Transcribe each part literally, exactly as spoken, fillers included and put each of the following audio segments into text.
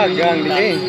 Gang di sini.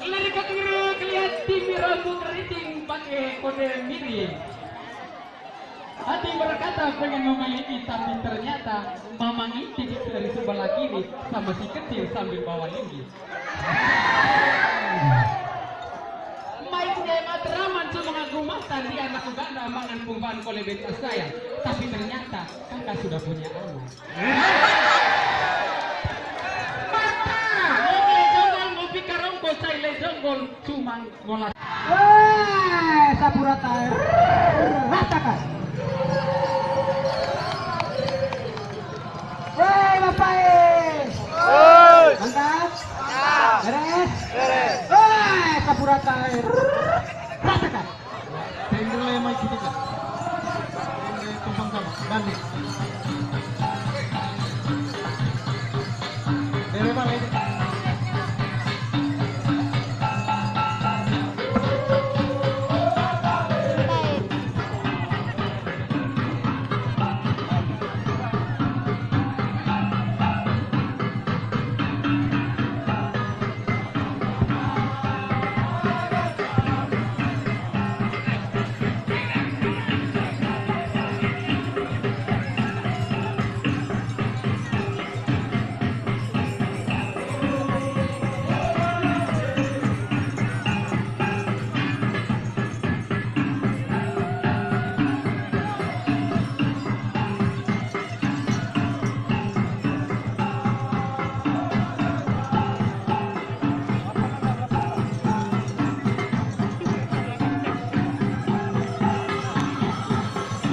Lirik ketiga, kelihatan tim rambut keriting pakai kode mirip. Hati berkata pengen memiliki, tapi ternyata mamang intip dari sebelah kiri sama si kecil sambil bawa linggis. Mai ku Matraman cuma ngaku mata di anak Uganda mangan pumban kole beta saya, tapi ternyata kakak sudah punya anak. Mata, ngopi jonggol, ngopi karongko, cai le jonggol, cuma ngolah. Weh, sapu rata. Ratakan. Weh, Bapak, eh. Woi. Mantap. Mantap. Beres. Beres. Weh, sapu rata, eh. Ratakan. Tenggelam mai kita. Tenggelam tumpang sama. Banding. Dere bang, ini.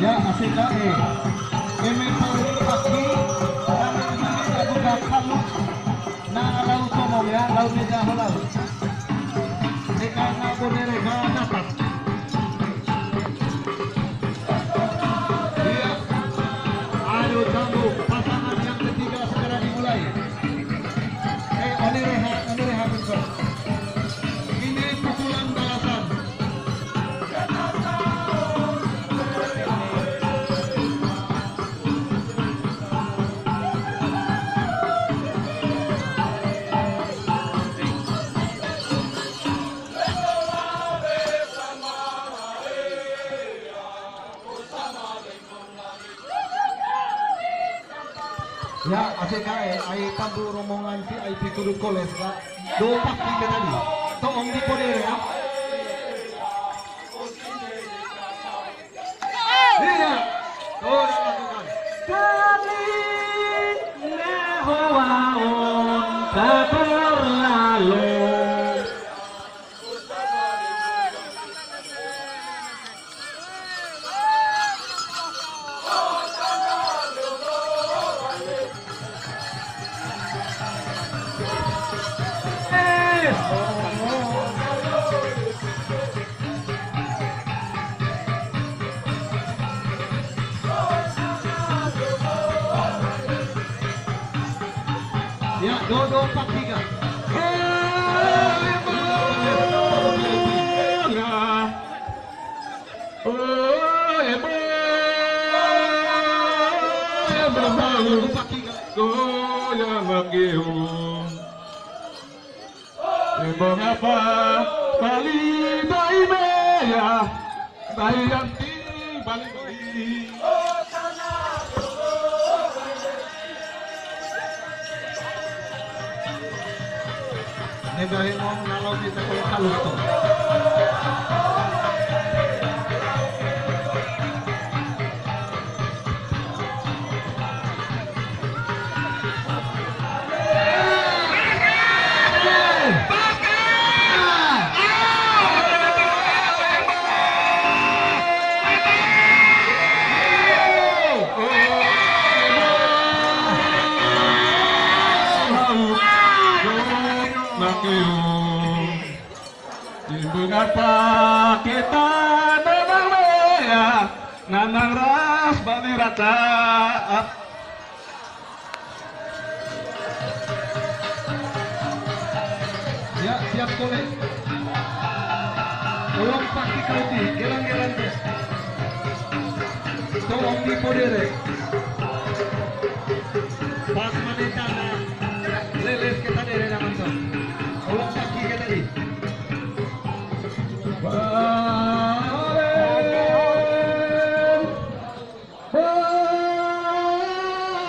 Ya, asik, Kak, eh. Eme paling pagi, tangan kiri aku gak kalu. Nah, lau tomong ya, lau meja lau. Eka na bonere, gak dapat. Iya. Ayo, Jambu, pasangan yang ketiga segera dimulai. Eh, Oni Reha, Oni Reha, bentar. Ini pukulan balasan. Ya, asik, Kak, eh, ai tambu rombongan V I P Kudu College, Kak. Dua paki ke tadi. Tolong dipodere ya. Iya. Tuh, udah lakukan. Kami nehoaon tak terlalu. Ya, dua, dua, empat, tiga. Oh, ya, empat, tiga. Goyang lagi, oh. Ibu ngapa bali dai meya, dai anti bali bali. Nega hemong nalo kita kalau kaluto. Ibu ngapa kita nanang meya, nanang ras bali rata. Ya, siap kole. Tolong paki kauti, gelang-gelang ke. Tolong dipodere. Pas manitana, leles kita dere na manto. Tolong paki kita di. Bale,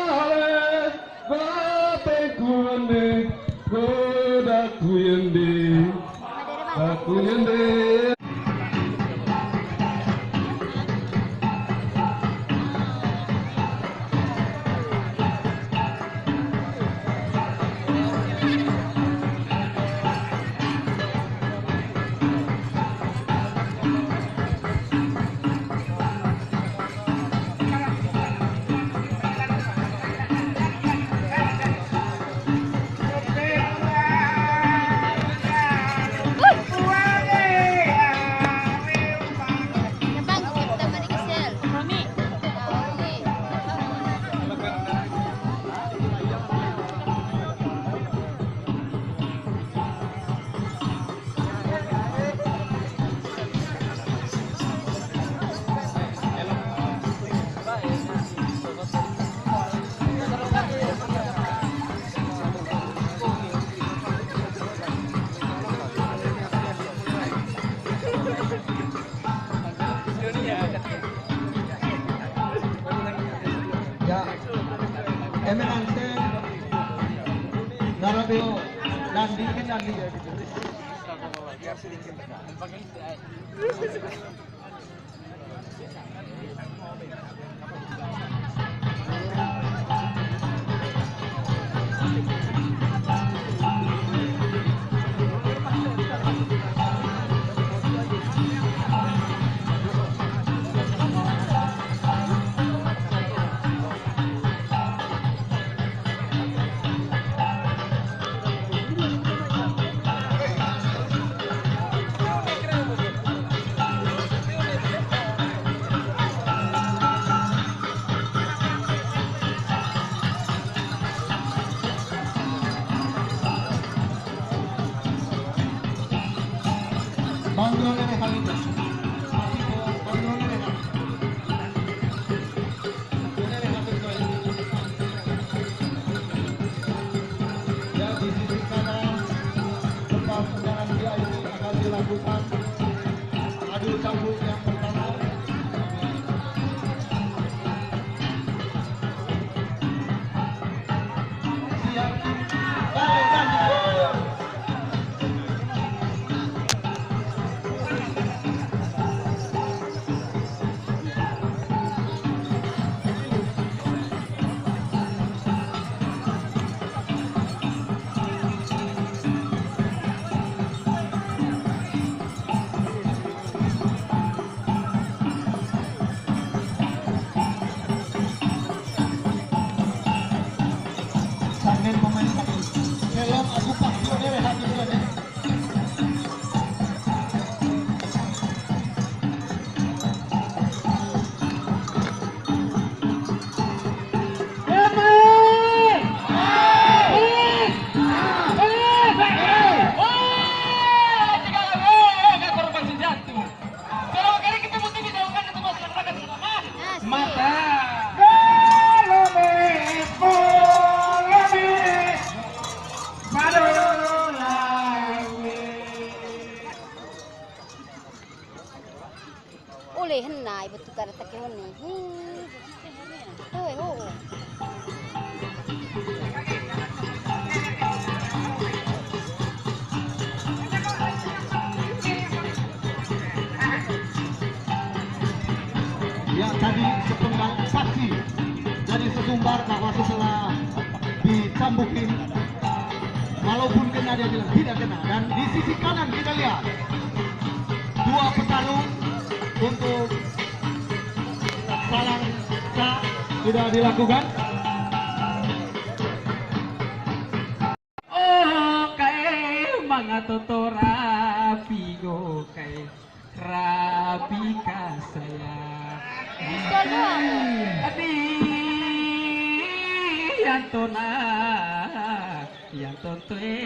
bale, bate kuende, goda kuyende, kuyende. Ya, eme nante, narabeo, nandi, nandi. Leh, hena ibu tukar take honi. Hi. Hoi, ho. Ya, tadi sepenggal saksi dari Sesumbar bahwa setelah dicambukin, walaupun kena, dia bilang tidak kena. Dan di sisi kanan kita lihat dua petarung untuk Salang Sa sudah dilakukan. Oh, kae manga totora pigo kae. Rabi ka saya. Pistol doang. Adi, yang tona, yang tontoe.